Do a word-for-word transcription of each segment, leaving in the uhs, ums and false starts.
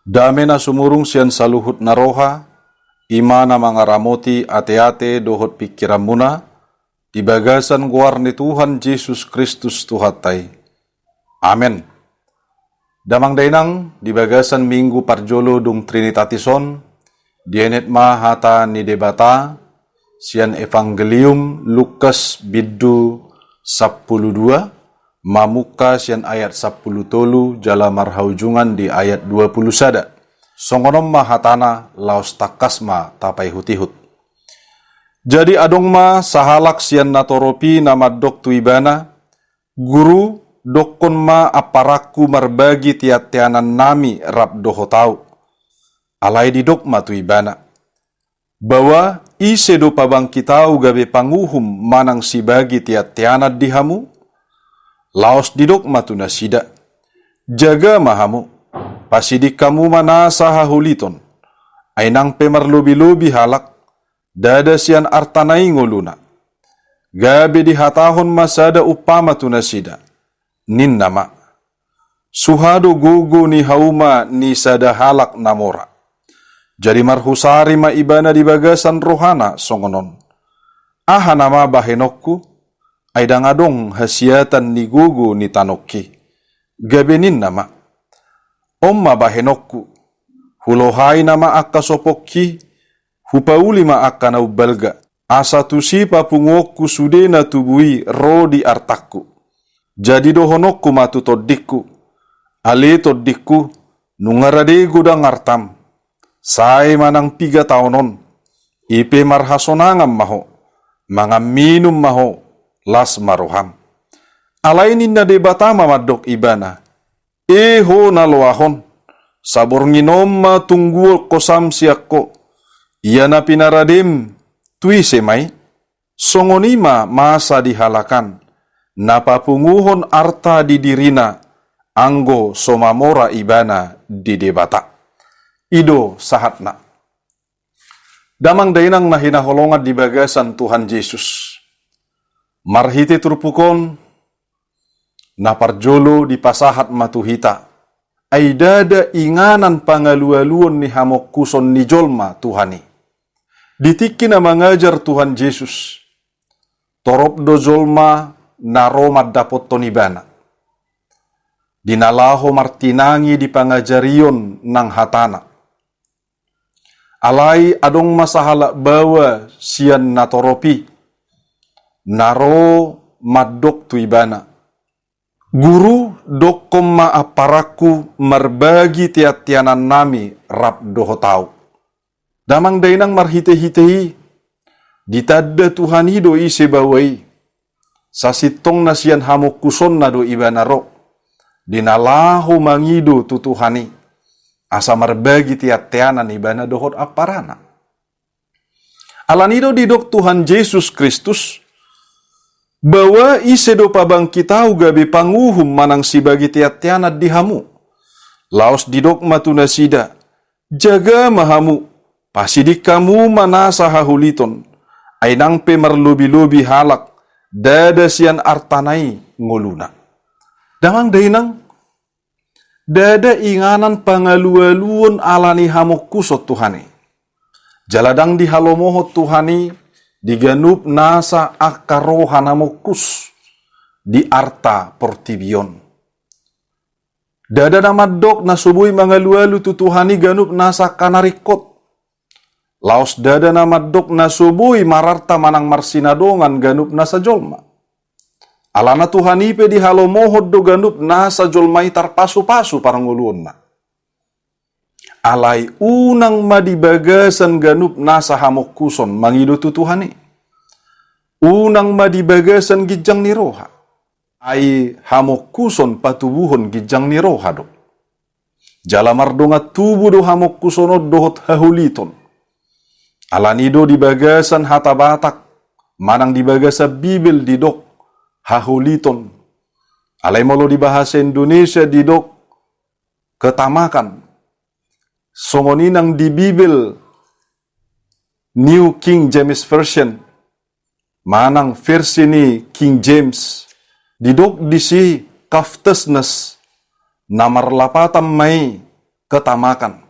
Dame na sumurung sian saluhut na roha, i ma na mangaramoti ateate dohot pingkiranmuna, di bagasan goar ni Tuhan Jesus Kristus Tuhanta i. Amen. Damang dainang, di bagasan minggu parjolo dung Trinitatis on, dienet ma hata ni Debata sian Evangelium Lukas bindu sampulu dua, mamungka sian ayat sampulu tolu jala marhaujungan di ayat dua pulu sada. Songon on ma hatana, laos tangkas ma tapaihut-ihut. Jadi adong ma sahalak sian natorop i na mandok tu Ibana, "Guru, dokkon ma amparangku marbagi tean-teanannami rap dohot ahu." Alai didok ma tu Ibana, "Baoa, ise do pabangkit ahu gabe panguhum manang sibagi tean-teanan di hamu?" Laos didok ma tu nasida, "Jaga ma hamu, pasiding hamu ma nasa hahuliton, ai nang pe marlobi-lobi halak, ndada sian artana i ngoluna." Gabe dihatahon ma sada umpama tu nasida, ninna ma, "Suha do gogo ni hauma ni sada halak na mora." Jadi marhusari ma ibana di bagasan rohana songon on, "Aha nama bahenonku? Ai ndang adong hasiatan ni gogo ni tanongki." Gabe ninna ma, "On ma bahenonku, hulohai nama angka sopongki, hupauli ma angka na umbalga, asa tusi papunguonku sude na tubu i ro di artangku. Jadi dohononku ma tu tondingku, 'Ale tondingku, nunga rade godang artam. Sae manang piga taon on, i pe marhasonangan ma ho, mangan minum ma ho, las ma roham.'" Alai ninna Debata ma mandok ibana, "E ho na loas on, saborngin on ma tungguon hosam sian ho, ia na pinaradem, tu ise ma i?" Songon i ma masa di halak an, na papunguhon arta di dirina, anggo so mamora ibana di Debata. I do sahatna. Damang dainang na hinaholongan di bagasan Tuhan Jesus. Marhite turpuk on, na parjolo dipasahat ma tu hita, ai ndada inganan pangalualuon ni hamongkuson ni jolma Tuhan i. Di tingki na mangajar Tuhan Jesus, torop do jolma na ro mandapothon ibana, di na laho martinangi di pangajarion nang hatana. Alai adong ma sahalak baoa sian natorop i, na ro mandok tu ibana, "Guru, dokkon ma amparangku marbagi tean-teanannami rap dohot ahu." Damang dainang, marhitehite i, ditanda Tuhan i do ise baoa i. Sasintongna sian hamongkusonna do ibana ro, di na laho mangido tu Tuhan i, asa marbagi tean-teanan ibana dohot amparana. Alani i do didok Tuhan Jesus Kristus, "Baoa, ise do pabangkit ahu gabe panguhum manang sibagi tean-teanan di hamu?" Laos didok ma tu nasida, "Jaga ma hamu, pasiding hamu ma nasa hahuliton, ai nang pe marlobi-lobi halak, ndada sian artana i ngoluna." Damang dainang, ndada inganan pangalualuon alani hamongkuson Tuhan i. Jala ndang dihalomohon Tuhan i di ganup nasa angka roha na mongkus di arta portibi on. Ndada na mandok na so boi mangalualu tu Tuhan i ganup nasa angka na ringkot. Laos ndada na mandok na so boi mararta manang marsinadongan ganup nasa jolma. Alana Tuhan i pe dihalomohon do ganup nasa jolma i tarpasupasu parngoluonna. Alai unang ma di bagasan ganup nasa hamongkuson mangido tu Tuhan i. Unang ma di bagasan ginjang ni roha. Ai hamongkuson patubuhon ginjang ni roha do. Jala mardongan tubu do hamongkuson on dohot hahuliton. Alani do di bagasan hata Batak, manang di bagasan Bibel didok hahuliton. Alai molo di bahasa Indonesia didok ketamakan. Songon i nang di Bibel New King James Version, manang versi ni King James, didok disi covetousness, na marlapatan ma i ketamakan.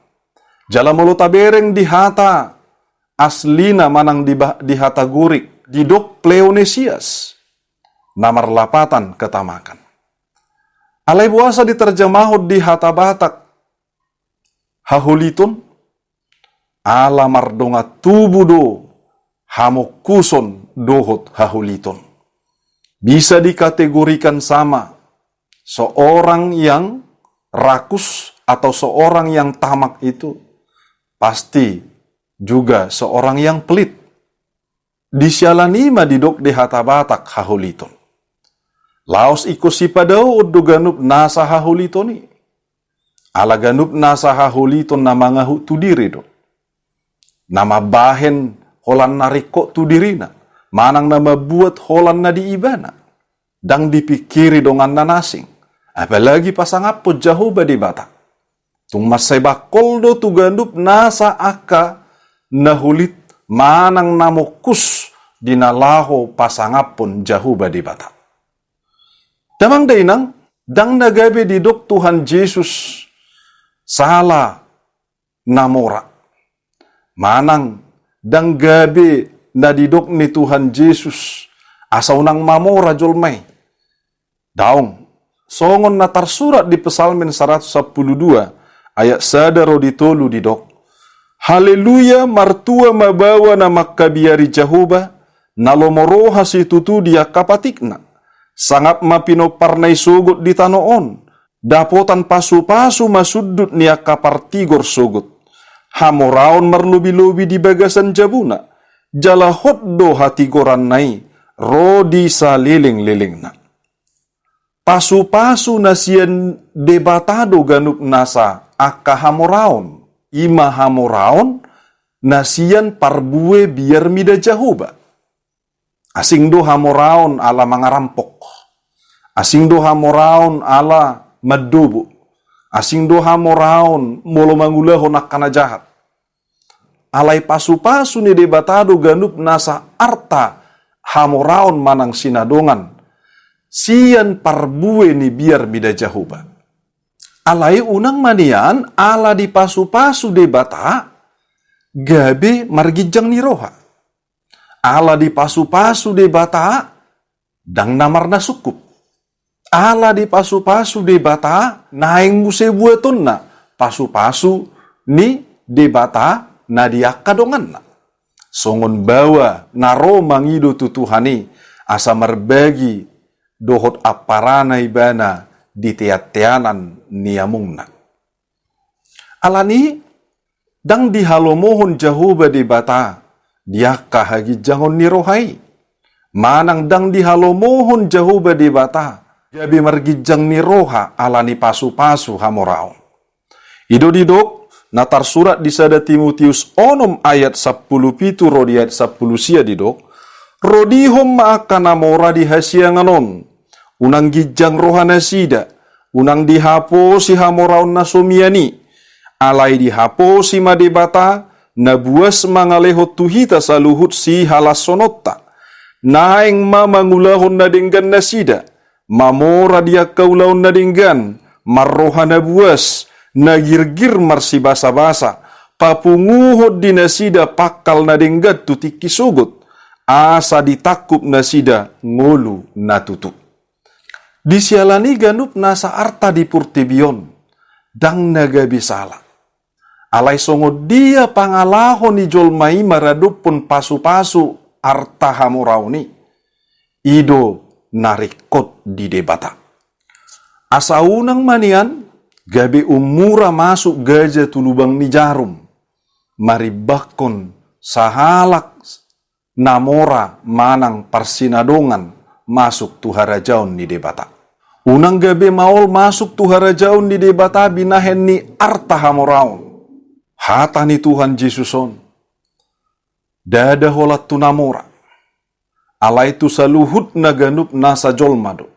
Jala molo tabereng di hata aslina manang di, di hata Gorik, didok pleonesias, na marlapatan ketamakan. Alai boasa diterjemahon di hata Batak haholiton? Ala mardongan tubu do hamongkuson dohot haholiton. Bisa dikategorikan sama, seorang yang rakus atau seorang yang tamak itu pasti juga seorang yang pelit. Di siala ni i ma didok di hata Batak haholiton. Laos ingkon sipadaoon do ganup nasa haholiton i. Ala ganup nasa haholiton na mangahut tu diri do. Na mambahen holan na ringkot tu dirina, manang na mambuat holan na di ibana. Ndang dipingkiri donganna na asing. Apalagi pasangaphon Jahowa Debata. Tung mansai bangkol do tu ganup nasa angka na hulit manang na mongkus di na laho pasangaphon Jahowa Debata. Damang dainang, ndang na gabe didok Tuhan Jesus sala na mora. Manang ndang gabe na didok ni Tuhan Jesus asa unang mamora jolma i. Daong, songon na tarsurat di Psalmen saratus sampulu dua ayat sada ro di tolu didok: Haleluya, martua ma baoa na mangkabiari Jahowa, na lomo roha situtu di angka patikna. Sangap ma pinomparna i sogot di tano on, dapotan pasupasu ma sundut ni angka partigor sogot. Hamoraon marlobilobi di bagasan jabuna, jala hot do hatigoranna i ro di salelenglelengna. Pasupasu na sian Debata do ganup nasa angka hamoraon, i ma hamoraon na sian parbue biar mida Jahowa. Asing do hamoraon ala mangarampok. Asing do hamoraon ala mandobo. Asing do hamoraon molo mangulahon angka na jahat. Alai pasupasu ni Debata do ganup nasa arta hamoraon manang sinadongan sian parbue ni biar mida Jahowa. Alai unang ma nian ala dipasupasu Debata gabe marginjang ni roha. Ala dipasupasu Debata ndang na marnasungkup. Ala dipasupasu Debata naeng muse buatonna pasupasu ni Debata na di angka donganna. Songon baoa na ro mangido tu Tuhan i asa marbagi dohot amparana ibana di teanteanan ni amongna. Alani i, ndang dihalomohon Jahowa Debata di angka haginjangon ni roha i. Manang ndang dihalomohon Jahowa Debata gabe marginjang ni roha alani pasupasu hamoraon. I do didok na tarsurat di sada Timoteus onom ayat sampulu pitu ro di ayat sampulu sia didok: Rodihon ma angka na mora di hasiangan on, unang ginjang roha nasida, unang dihaposi hamoraon na so mian i. Alai dihaposi ma Debata, na buas mangalehon tu hita saluhut sihalashononta. Naeng ma mangulahon na denggan nasida, mamora di angka ulaon na denggan, marroha na buas, na girgir marsibasabasa, papunguhon di nasida pangkal na denggan tu tingki sogot, asa ditangkup nasida ngolu na tutu. Di siala ni ganup nasa arta di portibi on, ndang na gabe sala. Alai songon dia pangalaho ni jolma i maradophon pasupasu arta hamoraon i, i do na ringkot di Debata. Asa unang ma nian gabe ummura masuk gaja tu lubang ni jarum, marimbangkon sahalak na mora manang parsinadongan masuk tu harajaon ni Debata. Unang gabe maol masuk tu harajaon ni Debata binahen ni arta hamoraon. Hata ni Tuhan Jesus on, ndada holan tu na mora. Alai tu saluhutna ganup nasa jolma do.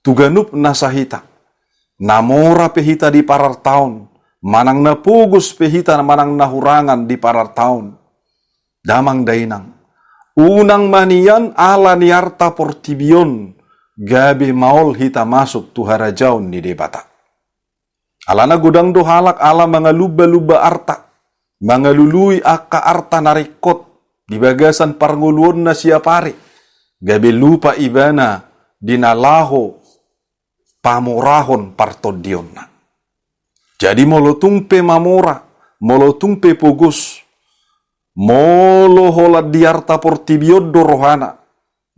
Tu ganup nasa hita. Na mora pe hita di pararta on, manang na pogos pe hita manang na hurangan di pararta on. Damang dainang, unang ma nian ala ni arta portibi on gabe maol hita masuk tu harajaon ni Debata. Alana godang do halak ala mangalumba-lumba arta, mangalului angka arta na ringkot di bagasan parngoluonna siap ari, gabe lupa ibana di na laho pamorahon partondionna. Jadi molo tung pe mamora, molo tung pe pogos, molo holan di arta portibi on do rohana,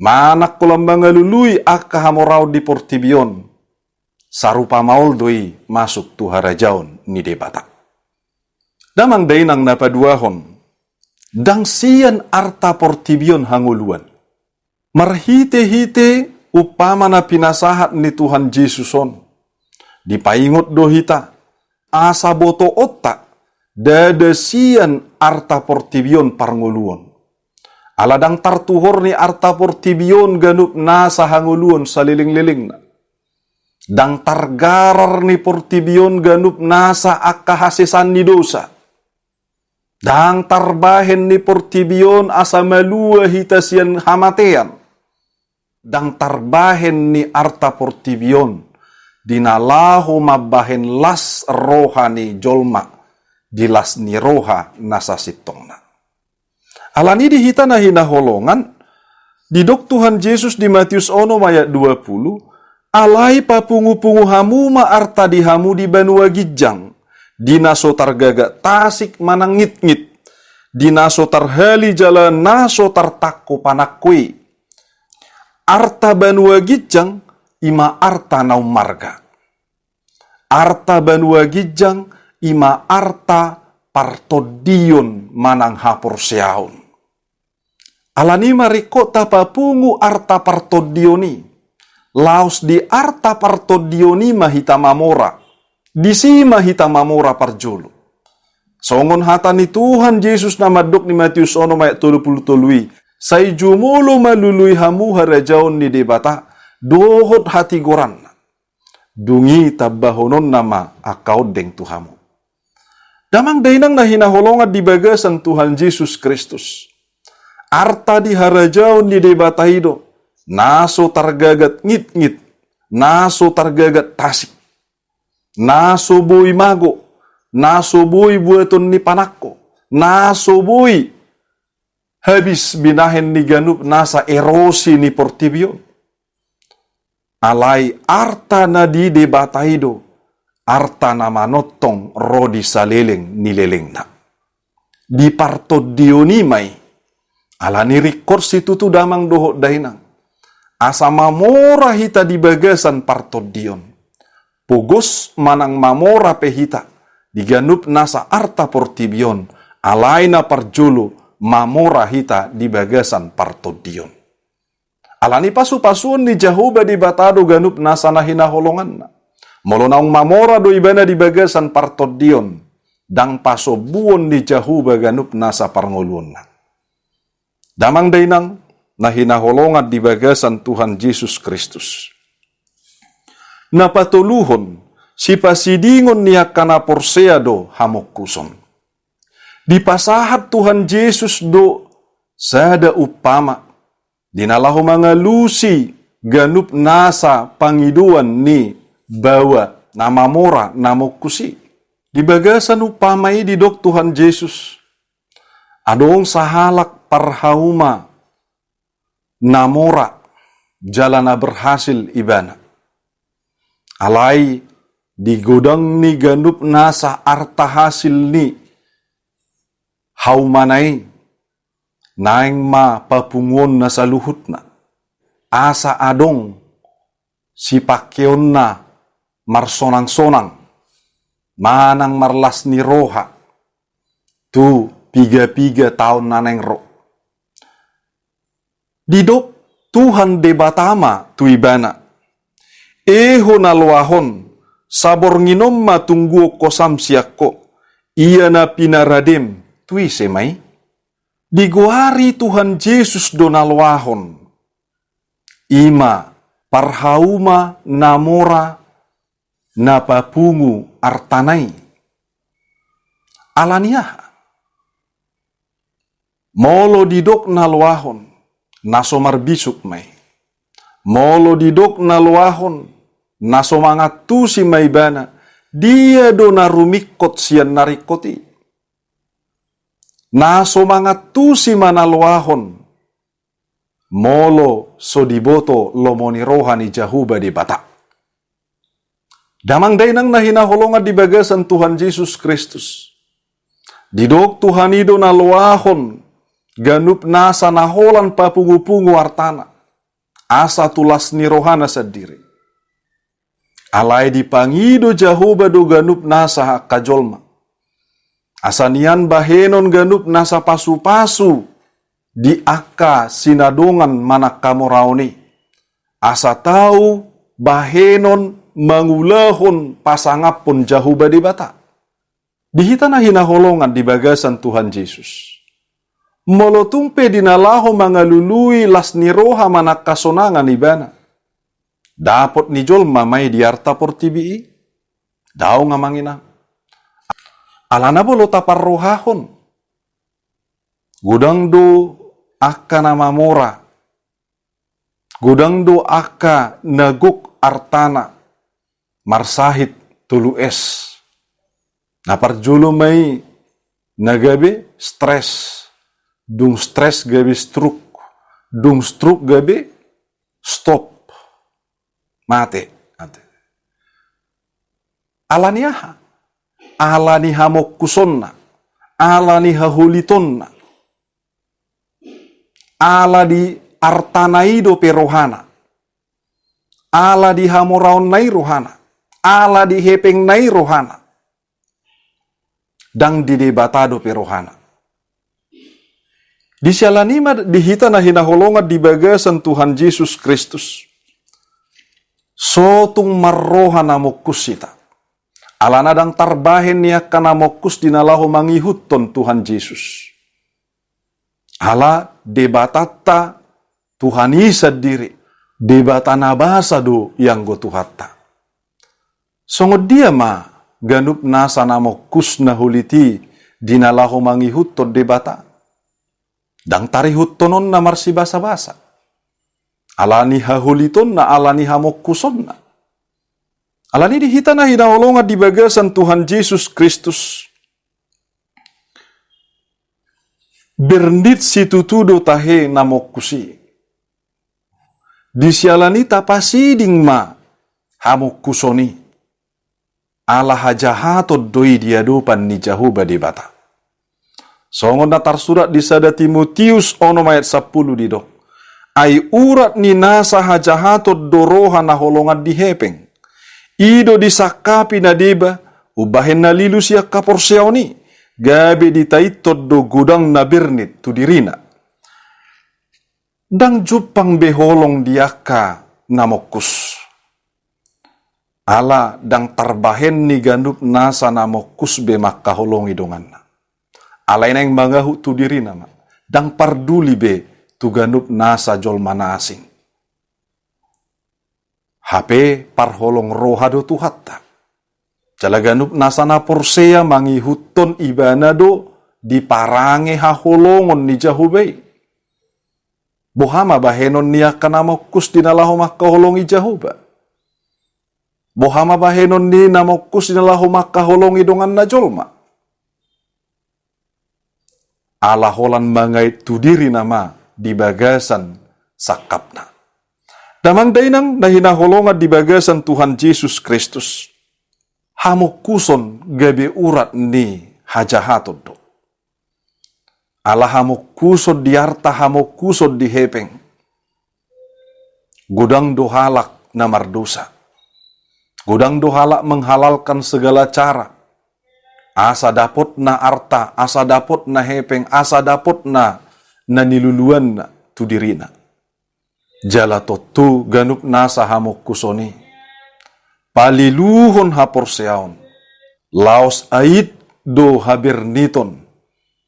manang holan mangalului angka hamoraon di portibi on, sarupa maol do i masuk tu harajaon ni Debata. Damang dainang na paduahon, ndang sian arta portibi on hangoluan. Marhite-hite umpama na pinasahat ni Tuhan Jesus on, dipaingot do hita, asa botoonta ndada sian arta portibi on parngoluon. Ala ndang tartuhor ni arta portibi on ganup nasa hangoluon saleleng-lelengna. Ndang targarar ni portibi on ganup nasa angka hasesaan ni dosa. Ndang tarbahen ni portibi on asa malua hita sian hamatean. Ndang tarbahen ni arta portibi on di na laho mambahen las roha ni jolma di las ni roha na sasintongna. Alani di hita na hinaholongan, didok Tuhan Jesus di Matius onom ayat dua puluh, alai papungu-pungu hamu ma arta di hamu di banua ginjang, di na so targagat tasik manang ngitngit, di na so tarhali jala na so tartangko panangko i. Arta banua ginjang i ma arta na ummarga. Arta banua ginjang i ma arta partondion manang haporseaon. Alani ma ringkot tapapungu arta partondion i. Laos di arta partondion i ma hita mamora. Disi ma hita mamora parjolo. Songon hata ni Tuhan Jesus na mandok di Matius onom ayat tolu puluh tolu i, sai jumolo ma lului hamu harajaon ni Debata dohot hatigoranna. Dung i tambahononna ma angka ondeng tu hamu. Damang dainang na hinaholongan di bagasan Tuhan Jesus Kristus. Arta di harajaon ni Debata i do, na so targagat ngitngit, na so targagat tasik, na so boi mago, na so boi buaton ni panangko, na so boi habis binahen ni ganup nasa erosi ni portibi on. Alai arta na di Debata i do, arta na manongtong ro di saleleng ni lelengna. Di partondion i ma i, alani ringkot situtu damang dohot dainang. Asa mamora hita di bagasan partondion. Pogos manang mamora pe hita, di ganup nasa arta portibi on, alai na parjolo mamora hita di bagasan partondion. Alani pasu-pasuon ni Jahowa Debata do ganup nasa na hinaholonganna. Molo naung mamora do ibana di bagasan partondion, ndang pasombuon ni Jahowa ganup nasa parngoluonna. Damang dainang, na hinaholongan di bagasan Tuhan Jesus Kristus. Na patoluhon, sipasidingon ni angka na porsea do hamongkuson. Dipasahat Tuhan Jesus do sada umpama, di na laho mangalusi ganup nasa pangidoan ni baoa na mamora na mongkus i. Di bagasan umpama i didok Tuhan Jesus, adong sahalak parhauma na mora jala na berhasil ibana. Alai di godang ni ganup nasa arta hasil ni haumana i, naeng ma papunguonna saluhutna. Asa adong sipangkeonna marsonang-sonang manang marlas ni roha tu piga-piga taon na naeng ro. Didok Tuhan Debata ma tu ibana, "E ho na loas on, sabornginon ma tungguon hosam sian ho, ia na pinaradem tu ise ma i?" Digoari Tuhan Jesus do na loas on, i ma parhauma na mora na papungu artana i. Alani aha? Molo didok na loas on, na so marbisuk ma i. Molo didok na loas on, na so mangantusi ma ibana, Dia do na rumingkot sian na ringkot i? Na so mangantusi ma na loahon, molo so diboto lomo ni roha ni Jahowa Debata. Damang dainang na hinaholongan di bagasan Tuhan Jesus Kristus. Didok Tuhan i do na loahon ganup nasa na holan papungupungu artana, asa tu las ni rohana sandiri. Alai dipangido Jahowa do ganup nasa angka jolma, asa nian bahenon ganup nasa pasupasu di angka sinadongan manang hamoraon i, asa tau bahenon mangulahon pasangaphon Jahowa Debata. Di hita na hinaholongan di bagasan Tuhan Jesus, molo tung pe di na laho mangalului las ni roha manang hasonangan ibana, dapot ni jolma ma i di arta portibi i? Daong, amang inang. Alana molo taparrohahon, godang do angka na mamora, godang do angka na gok artana, marsahit tolu S. Na parjolo ma i na gabe stres, dung stres gabe stroke, dung stroke gabe stop, mate. Mate. Ala ni aha? Ala ni hamongkusonna, ala ni haholitonna, ala di artana i dope rohana, ala di hamoraonna i rohana, ala di hepengna i rohana. Ndang di Debata dope rohana. Di siala ni i ma di hita na hinaholongan di bagasan Tuhan Jesus Kristus, so tung marroha na mongkus hita. Alana ndang tarbahen ni angka na mongkus di na laho mangihuthon Tuhan Jesus. Ala Debatanta Tuhan i sandiri, Debata na basa do ianggo Tuhanta. Songon dia ma ganup nasa na mongkus na holit i di na laho mangihuthon Debata? Ndang tarihuthononna marsibasabasa. Ala ni haholitonna, ala ni hamongkusonna. Alani i di hita na hinaholongan di bagasan Tuhan Jesus Kristus, bernit situtu do tahe na mongkus i. Di siala ni i tapasiding ma hamongkuson i. Ala hajahaton do i di adopan ni Jahowa Debata. Songon na tarsurat di sada Timotius onom ayat sampulu didok: Ai urat ni nasa hajahaton do roha na holongan di hepeng. I do disangkapi na deba umbahen na lilu sian haporseaon i, gabe ditaithon do godang na bernit tu dirina. Ndang jumpang be holong di angka na mongkus. Ala ndang tarbahen ni ganup nasa na mongkus be mangkaholongi donganna. Alai naeng mangahut tu dirina ma, ndang parduli be tu ganup nasa jolma na asing. Hape parholong roha do Tuhanta. Jala ganup nasa na porsea mangihuthon ibana do diparange haholongon ni Jahowa i. Boha ma bahenon ni angka na mongkus di na laho mangkaholongi Jahowa? Boha ma bahenon ni na mongkus di na laho mangkaholongi donganna jolma? Ala holan mangait tu dirina ma di bagasan sangkapna. Damang dainang na hinaholongan di bagasan Tuhan Jesus Kristus, hamongkuson gabe urat ni hajahaton do. Ala hamongkuson di arta, hamongkuson di hepeng, godang do halak na mardosa. Godang do halak menghalalkan segala cara, asa dapotna arta, asa dapotna hepeng, asa dapotna na niluluanna tu dirina. Jala tontu ganup nasa hamongkuson i paliluhon haporseaon, laos ait do haberniton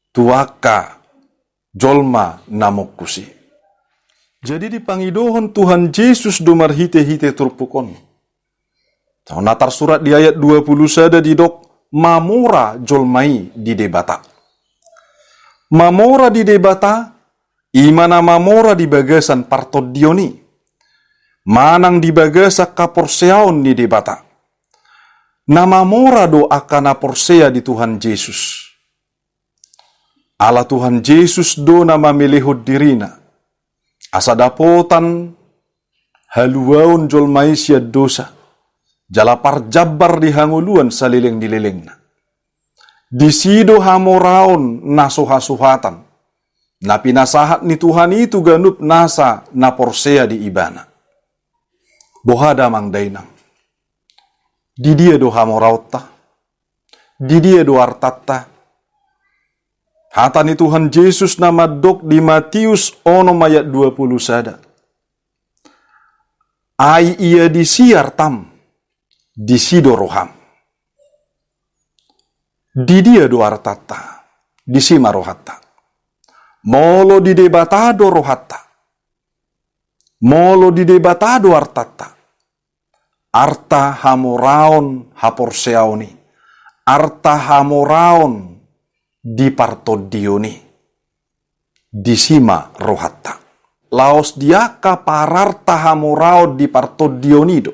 tu angka jolma na mongkus i. Jadi dipangidohon Tuhan Jesus do marhitehite turpuk on. Songon na tarsurat di ayat dua pulu sada didok, mamora jolma i di Debata. Mamora di Debata, i ma na mamora di bagasan partondion i, manang di bagasan haporseaon ni Debata. Na mamora do angka na porsea di Tuhan Jesus. Ala Tuhan Jesus do na mamelehon dirina, asa dapotan haluaon jolma i sian dosa, jala parjambar di hangoluan saleleng ni lelengna. Disi do hamoraon na so hasuhatan, na pinasahat ni Tuhan i tu ganup nasa na porsea di Ibana. Boha damang dainang? Di dia do hamoraonta? Di dia do artanta? Hata ni Tuhan Jesus na mandok di Matius onom ayat dua pulu sada: Ai ia disi artam, disi do roham. Di dia do artanta? Disi ma rohanta. Molo di Debata do rohanta, molo di Debata do artanta, arta hamoraon haporseaon i, arta hamoraon di partondion i, disi ma rohanta. Laos di angka pararta hamoraon di partondion i do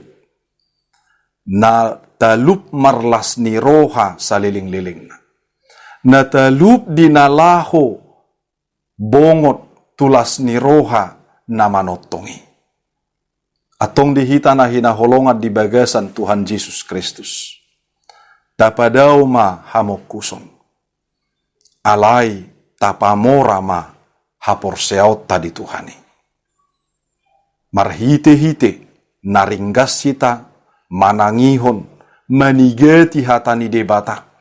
na talup marlas ni roha saleleng-lelengna, na talup di na laho bongot tu las ni roha na manongtong i. Antong di hita na hinaholongan di bagasan Tuhan Jesus Kristus, tapadao ma hamongkuson, alai tapamora ma haporseaonta di Tuhan i. Marhite-hite na ringgas hita manangihon, manigati hata ni Debata,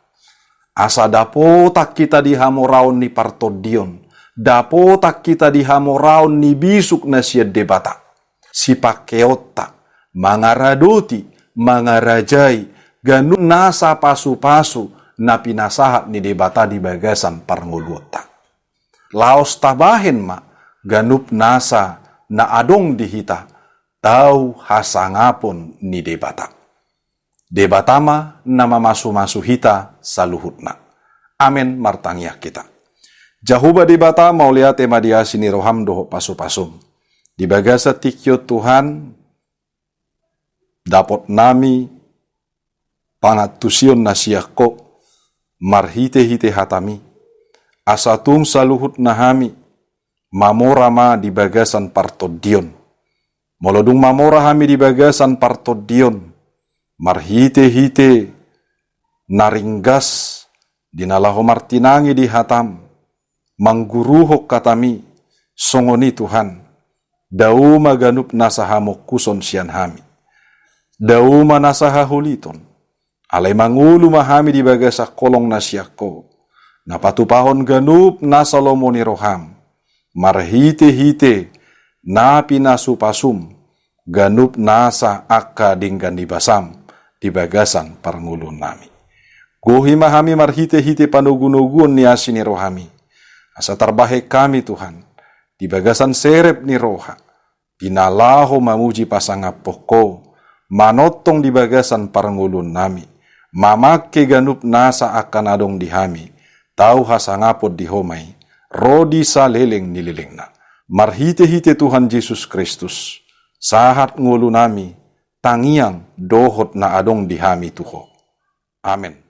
asa dapotan hita di hamoraon ni partondion, dapotan hita di hamoraon ni bisuk na sian Debata, sipangkeonta mangaradoti, mangarajai ganup nasa pasu-pasu na pinasahat ni Debata di bagasan parngoluonta. Laos tabahen ma ganup nasa na adong di hita tau hasangapon ni Debata. Debata ma na mamasu-masu hita saluhutna. Amen. Martangiang hita. Jahowa Debata, mauliate ma di asi ni roham dohot pasu-pasum. Di bagasan tingki on Tuhan, dapot nami pangantusion na sian Ho marhite-hite hatami, asa tung saluhutna hami mamora ma di bagasan partondion. Molo dung mamora hami di bagasan partondion, marhite-hite na ringgas di na laho martinangi di hatam, mangguruhon hatami, songon i Tuhan, dao ma ganup nasa hamongkuson sian hami. Dao ma nasa hahuliton. Alai mangolu ma hami di bagasan holong na sian Ho, na patupahon ganup nasa lomo ni roham, marhite-hite na pinasu-pasum ganup nasa angka denggan ni basam di bagasan parngoluon nami. Gohi ma hami marhite-hite panogu-noguon ni asi ni rohami, asa tarbahen hami Tuhan di bagasan serep ni roha, di na laho mamuji pasangaphon Ho, manongtong di bagasan parngoluon nami, mamangke ganup nasa angka na adong di hami, tau hasangapon di Ho ma i, ro di saleleng ni lelengna. Marhite-hite Tuhan Jesus Kristus, sahat ngolu nami, tangiang dohot na adong di hami tu Ho. Amen.